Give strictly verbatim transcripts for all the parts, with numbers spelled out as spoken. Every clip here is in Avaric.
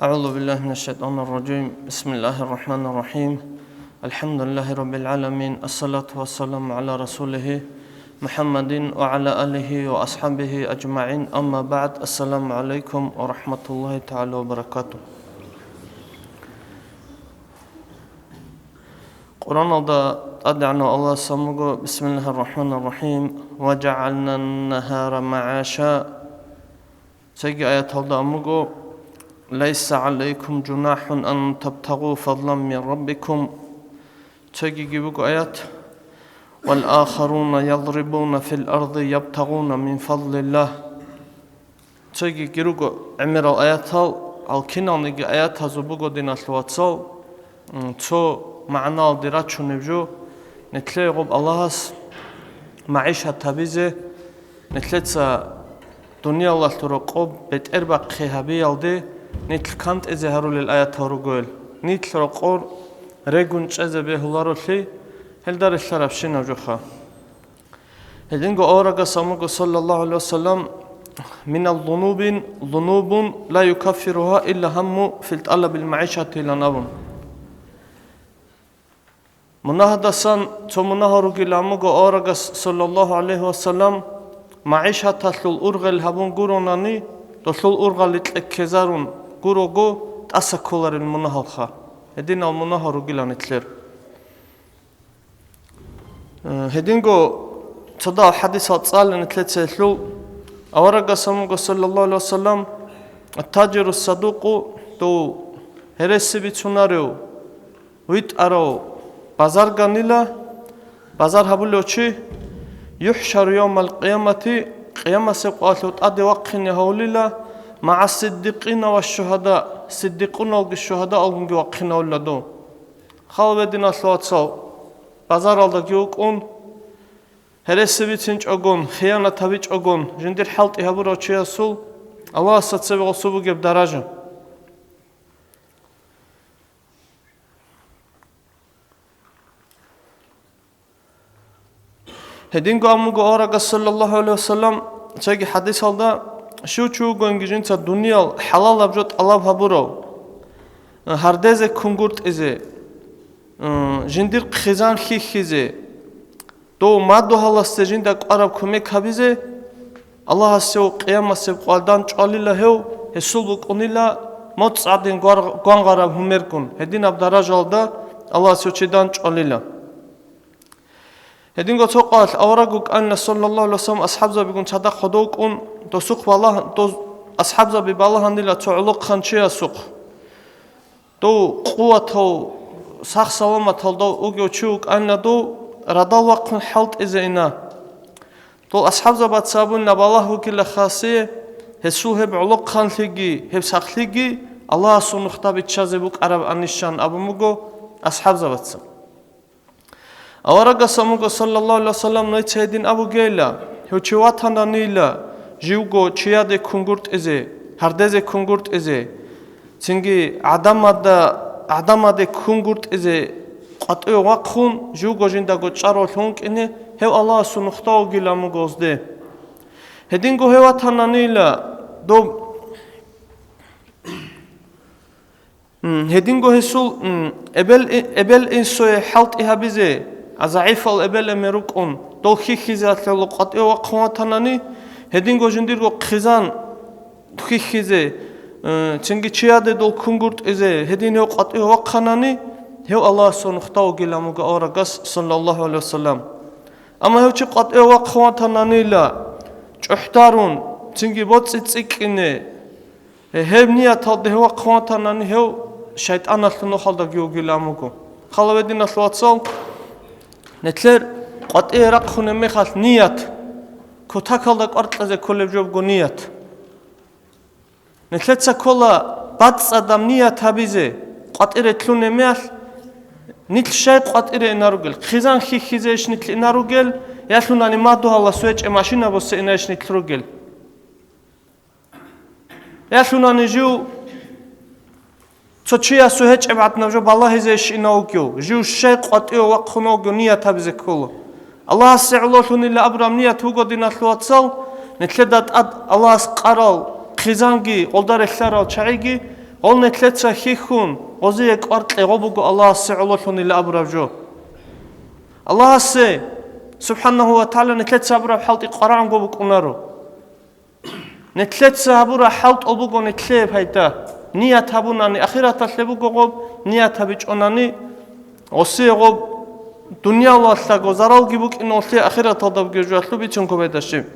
أعوذ بالله من الشيطان الرجيم. بسم الله الرحمن الرحيم. الحمد لله رب العالمين. الصلاة والسلام على رسوله محمد وعلى آله وأصحابه أجمعين. أما بعد. السلام عليكم ورحمة الله تعالى وبركاته. Къуръаналда ТӀадегӀанав Аллагьас абун буго: بسم الله الرحمن الرحيم. وجعلنا النهار معاشا. Цоги аяталда абун буго: ليس عليكم جناح أن تبتغوا فضلا من ربكم. Цогиги буго аят: والآخرون يضربون في الأرض يبتغون من فضل الله. Цогиги руго гӀемерал аятал, гьал киналниги аятазул буго, диналъул вацал, м, цо магӀналде рачунеб жо, нилъее гъоб Аллагьас магӀишат гьабизе, нилъеца дуниялалъул рокъоб бетӀербахъи гьабиялде нилъ кантӀизе гьарулел аятал ругойил, нилъ рокъор регун чӀезе бегьуларолъи, гьелда релълъарабщинаб жоха. Гьединго аварагас абун буго, саллаллагьу гӀалайгьи ва саллам: من الذنوب ذنوب لا يكفرها إلا الهم في طلب المعيشة, илан абун. Мунагьадасан цо мунагь ругилан абун буго аварагас, саллаллагьу гӀалайгьи ва саллам, магӀишаталъул ургъел гьабун гуронани, долъул ургъали кьеккезарун гурого, тӀаса кколарел мунагьалха. Гьединал мунагь ругилан нилъер. Э, гьединго цадахъ хӀадисал цӀалин нилъеца гьелъул. Аварагас абун буго, саллаллагьу гӀалайгьи ва саллам: التاجر الصدوق, дов гьереси бицунарев, витӀарав базарганила, базар гьабулев чи, يحشر يوم القيامة, къиямасеб къоялъув тӀаде вахъине гьавулила, مع الصديقين والشهداء, сиддикъуналги шугьадаалгунги вахъинавулила дов. Хал гьединалъул вацал, базаралдаги вукӀун, гьереси бицинчӀогон, хиянат гьабичӀогон, жиндир хӀалтӀи гьабурав чиясул Аллагьасда цебе гъосул бугеб даража. Гьединго абун буго аварагас, саллаллагьу гӀалайгьи ва саллам, цоги хӀадисалда: щив чи вугониги жинца дуниял хӀалалаб жо тӀалаб гьабурав, гьардезе ккунгутӀизе, жиндир хъизан хьихьизе, дов мадугьаласде жинда кӀвараб кумек гьабизе, Аллагьас гьев къиямасеб къоялъ дандчӀвалила гьев, гьесул букӀунила моцӀ гӀадин гвар-, гвангъараб гьумергун, гьединаб даражаялда Аллагьас гьев чи дандчӀвалила. Гьединго цо къоялъ авараг вукӀанила, саллаллагьу гӀалайгьи ва саллам, асхӀабзабигун цадахъ гьодов вукӀун, досухъ балагь-, дос-, асхӀабзаби балагьанила цо гӀолохъан чиясухъ. Дов къуватав, сах-саламатал дов вугев чи вукӀанила дов радал вахъун хӀалтӀизе ина. Дол асхӀабзабаца абунила балагь вугила хасие, гьесул гьеб гӀолохъанлъиги, гьеб сахлъиги Аллагьасул нухда биччазе букӀараб анищан абун буго асхӀабзабаца. Аварагас абун буго, саллаллагьу гӀалайгьи ва саллам, нойца гьедин абугейила, гьев чи ватананийила, живго чияде ккунгутӀизе, гьардезе ккунгутӀизе, цинги гӀадамада, гӀадамаде ккунгутӀизе къватӀиве вахъун, живго жиндаго чӀаравлъун вукӀине, гьев Аллагьасул нухда вугилан буго гьезде. Гьединго гьев ватананийила, доб М, гьединго гьесул, м, эбел-, эбел-инсуе хӀалтӀи гьабизе, а, загӀипал эбел-эмен рукӀун, дол хьихьизе гьалъала къватӀиве вахъун ватанани, гьединго жиндирго хъизан хьихьизе, э, цинги чияде дол ккунгутӀизе, гьедин гьев къватӀиве вахъанани, гьев Аллагьасул нухда вугилан буго аварагас, саллаллагьу гӀалайгьи ва саллам. Амма гьев чи къватӀиве вахъун ватананила, чӀухӀдарун, цинги боцӀи цӀикӀкӀине, Гьеб нияталда гьев вахъун ватанани, гьев шайтӀаналъул нухалдаги вугилан буго. Хал гьединалъул вацал, нилъер къватӀие рахъунеб мехалъ ният, кутакалда кӀвар кьезе кколеб жо буго ният. Нилъеца ккола бацӀцӀадаб ният гьабизе, къватӀире лъунеб мехалъ, нилъ щай къватӀире инар ругел, хъизан хьихьизейищ нилъ инар ругел, ялъунани мадугьалас гьечӀеб машина босейинайищ нилъ ругел. Ялъунани жив цо чиясул гьечӀеб гӀадинаб жо балагьизейищ инав вугев, жив щай къватӀиве вахъун вугев ният гьабизе ккола. Аллагьасе гӀололъунила абураб ният вуго, диналъул вацал, нилъеда тӀад Аллагьас къарал хъизанги гъолда релълъарал чагӀиги Гъол нетлъеца хьихьун, гъозие кӀвар кьегъо буго Аллагьасе гӀололъунила абураб жо. Аллагьасе, субхӀанагьу ва тагӀала, нетлъеца абураб хӀалтӀи къварагӀунго букӀунаро. Нетлъеца гьабураб хӀалтӀул буго нетлъее пайда. Ният гьабунани ахираталъе буго гъоб, ният гьабичӀонани гъосие гъоб дуниялалъаго заралги букӀиналъе ахираталда бугеб жоялъул бицунго пайда щиб.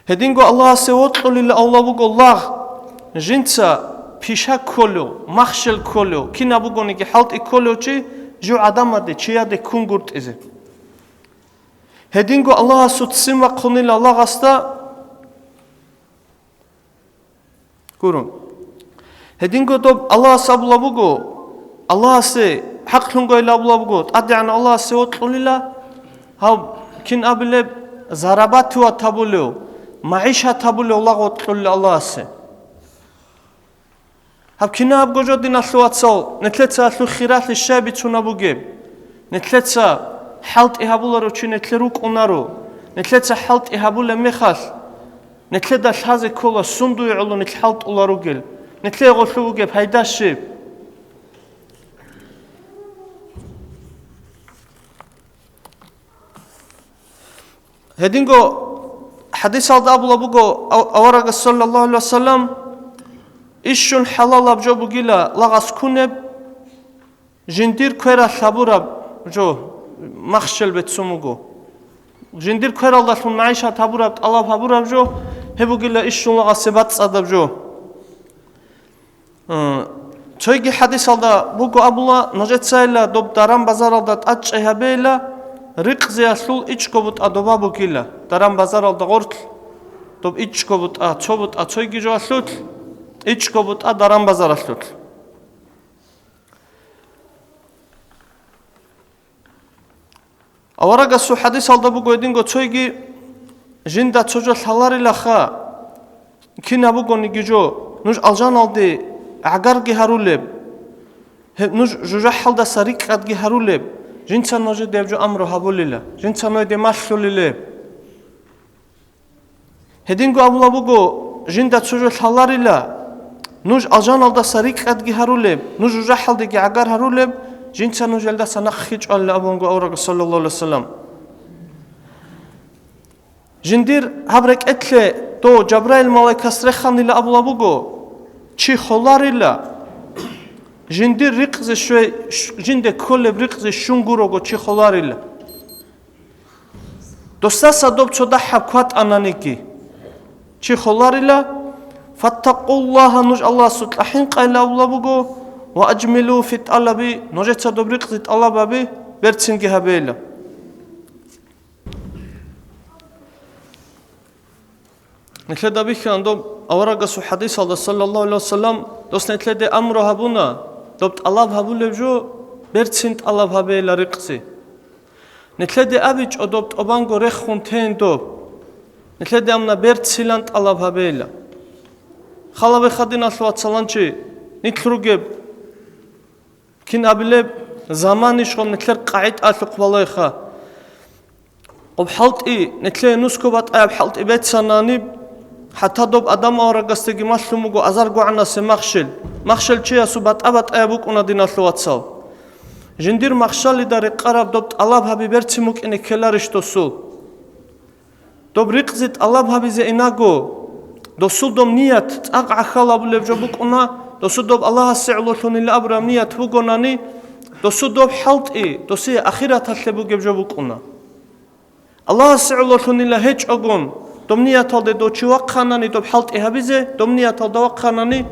Гьединго Аллагьасе вокьулила авлаб буго лагъ, жинца пиша кколев, махщел кколев, кинаб бугониги хӀалтӀи кколев чи жив гӀадамаде, чияде ккун гуртӀизе. Гьединго Аллагьасул ццин вахъунила лагъасда гурун. Гьединго доб Аллагьас абулаб буго, Аллагьасе хӀакълъунгойила абулаб буго, ТӀадегӀан Аллагьасе вокьулила, гьав кин абилеб, зарабатыват гьабулев, магӀишат гьабулев лагъ вокьулила Аллагьасе. Гьаб кинабго жо, диналъул вацал, нетлъеца гьалъул хиралъи щай бицунаб бугеб? Нетлъеца хӀалтӀи гьабуларо чи нетлъе рукӀунаро. Нетлъеца хӀалтӀи гьабулеб мехалъ, нетлъеда лъазе ккола сундуе гӀоло нилъ хӀалтӀула ругел, нетлъее гъолъу бугеб пайда щиб? Гьединго хӀадисалда абула буго, ав-, аварагас, саллаллагьу гӀалайгьи вассалам, ишщун хӀалалаб жо бугила лагъас ккунеб, жиндир квералъ гьабураб жо, махщел бецун буго. Жиндир квералдалъун магӀишат гьабураб, тӀалаб гьабураб жо, гьеб бугила ишщун лагъасе бацӀцӀадаб жо. Э, цойги хӀадисалда буго абула, нужецайила доб даран-базаралда тӀадчӀей гьабейила, рикъзиялъул ичӀго бутӀа доба бугила, даран-базаралда гъорлъ, доб ичӀго бутӀа, цо бутӀа цойги жоялъулъ, ичӀго бутӀа даран-базаралъулъ. Аварагасул хӀадисалда буго гьединго цойги, жинда цо жо лъаларилаха, кинаб бугониги жо, нуж алжаналде гӀагарги гьарулеб, гьеб нуж жужахӀалдаса рикӀкӀадги гьарулеб, жинца нужеде гьеб жо амру гьабулила, жинца нужеде малъулилеб. Гьединго абула буго, жинда цо жо лъаларила, нуж алжаналдаса рикӀкӀадги гьарулеб, нуж жужахӀалдеги гӀагар гьарулеб, жинца нужелдаса нахъги чӀвалила абунго аварагас, саллаллагьу гӀалайгьи вассалам. Жиндир гьаб рекӀелъе дов Жабраил малайкас реханила абула буго, чи холарила, жиндир рикъзи щвей, щ-, жинде кколеб рикъзи щун гурого чи холарила. Досдаса доб цо дагьаб кватӀананиги, чи холарила, «Фаттакъуллагьа», нуж Аллагьасукьа хӀинкъайилавула буго, «ва аджмилу фи тӀалаби», нужеца доб рикъзи тӀалабаби берцинги гьабейила. Нилъеда бихьана доб аварагасул хӀадисалда, саллаллагьу гӀалайгьи вассалам, дос нилъеде амру гьабуна, доб тӀалаб гьабулеб жо, берцин тӀалаб гьабейила рикъзи. Нилъеде абичӀо доб тӀубанго рехун тейин доб. Нилъеде амна берцилан тӀалаб гьабейила. Халабе хадиналъ вацаланчи нилъ ругеб, кин абилеб, заманищ гъоб нилъер къагӀидалъухъ балайха. Гъоб хӀалтӀи, нилъее нусго батӀаяб хӀалтӀи беццанани, хӀатта доб Адам аварагасдаги малъун буго азар гогӀанасе махщел. Махщел чиясул батӀа-батӀаяб букӀуна, диналъул вацал. Жиндир махщалида рекъараб доб тӀалаб гьаби берцин букӀине ккеларищ досул? Доб рикъзи тӀалаб гьабизе инаго, досул доб ният цӀакъ гӀахьал абулеб жо букӀуна, досул доб Аллагьасе гӀололъунила абураб ният бугонани, досул доб хӀалтӀи досие ахираталъе бугеб жо букӀуна. Аллагьасе гӀололъунила гьечӀогун, доб нияталде дов чи вахъанани доб хӀалтӀи гьабизе, доб нияталда вахъанани,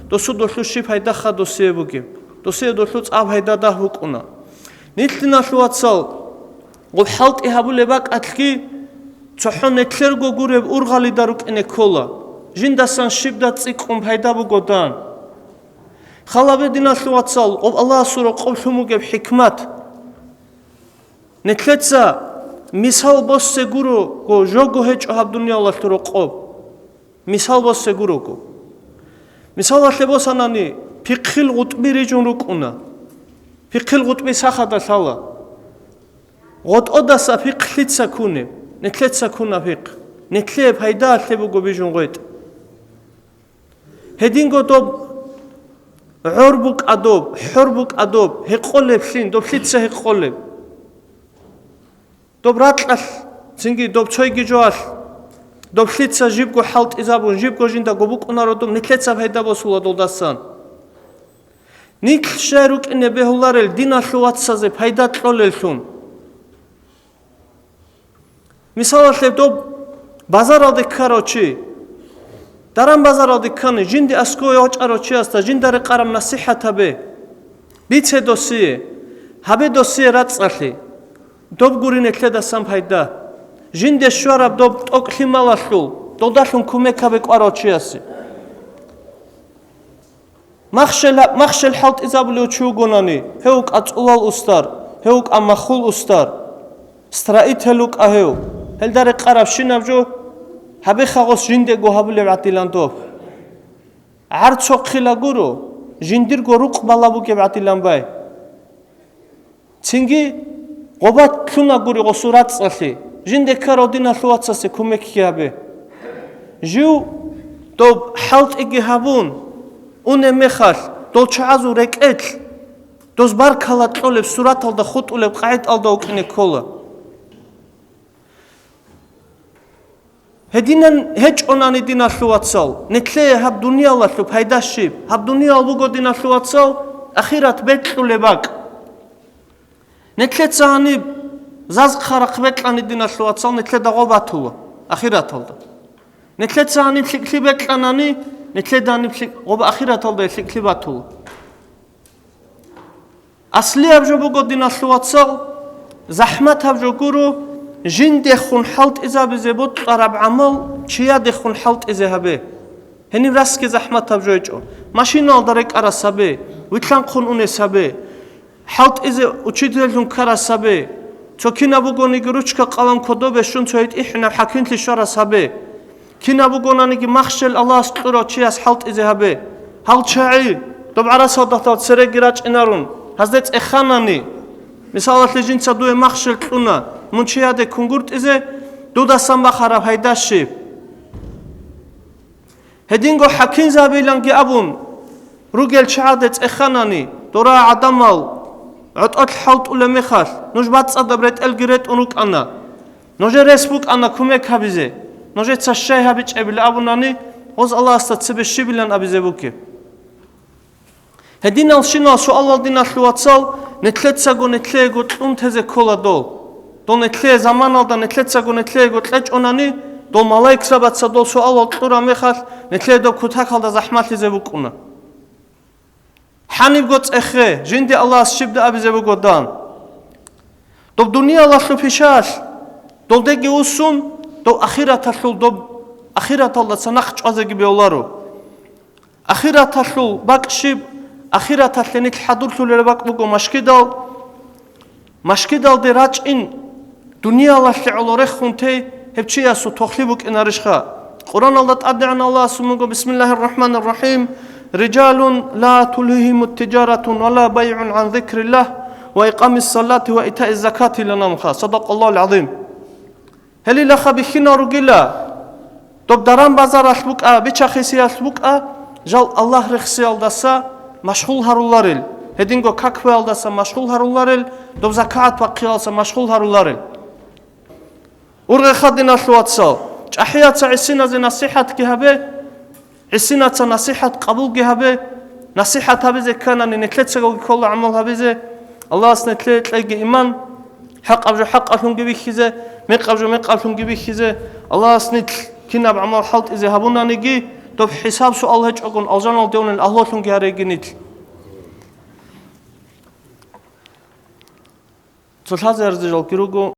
досул долъул щиб пайдаха досие бугеб? Досие долъул цӀакъ пайда дагь букӀуна. Нилъ, диналъул вацал, гъоб хӀалтӀи гьабулеб бакӀалъги, цохӀо нилъерго гуреб ургъалида рукӀине ккола, жиндасан щибда цӀикӀкӀун пайда бугодан. Халабе, диналъул вацал, гъоб Аллагьасул рокъоб лъун бугеб хӀикмат. Нилъеца мисал боссе гурого, жого гьечӀо гьаб дуниялалъул рокъоб. Мисал боссе гурого. Мисалалъе босанани, пихъил гъутӀби рижун рукӀуна. Пихъил гъутӀби сахада лъала. ГъотӀодаса пихъ лъица ккунеб? Нилъеца ккуна пихъ. Нилъее пайдаялъе буго бижун гъветӀ. Гьединго доб гӀор букӀа доб, хӀор букӀа доб, гьекъолеблъин, доб лъица гьекъолеб? Доб ракьалъ, цинги доб цойги жоялъ, доб лъица жибго хӀалтӀизабун, жибго жиндаго букӀунаро доб, нилъеца пайда босула долдасан. Нилъ щай рукӀине бегьуларел диналъул вацазе пайда кьолеллъун. Мисалалъе, доб базаралде ккарав чи, даран базаралде ккани, жинде аскӀове вачӀарав чиясда жинда рекъараб насихӀат гьабе. Бице досие, гьабе досие рацӀцӀалъи. Доб гури нилъедасан пайда. Жинде щвараб доб тӀокӀ лъималалъул, долдалъун кумек гьабе кӀварав чиясе. Махщел, махщел хӀалтӀизабулев чи вугонани, гьев вукӀа цӀулал устар, гьев вукӀа маххул устар, строитель вукӀа гьев. Гьелда рекъарабщинаб жо, гьабеха гъос жиндего гьабулеб гӀадилан доб. ГӀар цохъила гуро, жиндирго рукъ бала бугеб гӀадилан бай. Цинги гъоба лъуна гури гъосул рацӀцӀалъи, жинде ккарав диналъул вацасе кумекги гьабе. Жив доб хӀалтӀиги гьабун унеб мехалъ, дол чагӀазул рекӀелъ, доз баркала кьолеб сураталда хутӀулеб къагӀидалда вукӀине ккола. Гьединан гьечӀонани, диналъул вацал, нилъее гьаб дуниялалъул пайда щиб? Гьаб дуниял буго, диналъул вацал, ахират бекьулеб бакӀ. Нилъеца гьаниб заз хъарахъ бекьани, диналъул вацал, нилъеда гъоб батула ахираталда. Нилъеца гьаниб лъикӀлъи бекьанани, нилъеда гьаниб лъикӀ-, гъоб ахираталда лъикӀлъи батула. Аслияб жо буго, диналъул вацал, захӀматаб жо гуро, жиндехун хӀалтӀизабизе бокьараб гӀамал чиядехун хӀалтӀизе гьабе. Гьениб расги захӀматаб жо гьечӀо. Машиналда рекӀарас гьабе, вилълъанхъун унес гьабе, хӀалтӀизе учительлъун ккарас гьабе, цо кинаб бугониги ручка-къалам кодобе щун цо гьитӀихӀинаб хӀакимлъи щварас гьабе. Кинаб бугонаниги махщел Аллагьас кьурав чияс хӀалтӀизе гьабе. Гьал чагӀи, доб гӀарасалда гьал цереги рачӀинарун, гьазде цӀеханани, мисалалъе, жинца дуе махщел кьуна, мун чияде кунгуртӀизе, дудасан бахараб пайда щиб? Гьединго хӀакимзабиланги абун ругел чагӀазде цӀеханани, дора гӀадамал гӀотӀолъ хӀалтӀулеб мехалъ, нуж бацӀцӀадаб ретӀелги ретӀун рукӀана. Нужер рес букӀана кумек гьабизе. Нужеца щай гьабичӀебилан абунани, гъоз Аллагьасда цебе щибилан абизе бугеб? Гьединалщинал суалал, диналъул вацал, нилъецаго нилъеего кьун тезе ккола дол. Дол нилъее заманалда нилъецаго нилъеего кьечӀонани, дол малаикзабаца дол суалал кьураб мехалъ, нилъее доб кутакалда захӀмалъизе букӀуна. Гьанибго цӀехе, жинде Аллагьас щибда абизе буго дан. Доб дуниялалъул пишаялъ долдеги вуссун, доб ахираталъул, доб ахираталда цадахъ чӀвазеги бегьуларо. Ахираталъул бакӀ щиб? Ахираталъе нилъ хӀадурлъулел бакӀ буго машгидал. Машгидалде рачӀин, дуниялалъе гӀоло рехун тей гьеб чиясул тохлъи букӀинарищха? Къуръаналда тӀадегӀан Аллагьас абун буго: «Бисмиллагьир рахӀманир рахӀим. Рижалун ла тулгьигьимут тижаратун ва ла байгӀун гӀан зикриллагь ва икъамис салати ва итаиз закати», — илан абунха. Садакъаллагьул гӀазим. Гьелилаха бихьинал ругила, доб даран-базаралъ букӀа, бича-хисиялъ букӀа, жал Аллагь рехсиялдаса машгъул гьаруларел, гьединго какбаялдаса машгъул гьаруларел, доб закагӀат бахъиялдаса машгъул гьаруларел. Ургъеха, диналъул вацал, чӀахӀияца гӀисиназе насихӀатги гьабе, гӀисинаца насихӀат къабулги гьабе, насихӀат гьабизе кканани, нилъецаго ккола гӀамал гьабизе, Аллагьас нилъее кьеги иман, хӀакъаб жо хӀакъалъунги бихьизе, мекъаб жо мекъалъунги бихьизе, Аллагьас нилъ кинаб гӀамал хӀалтӀизе гьабунаниги, доб хӀисаб-суал гьечӀогун алжаналде унел агьлулъунги гьареги нилъ. Цо лъазе гьарзижалги руго.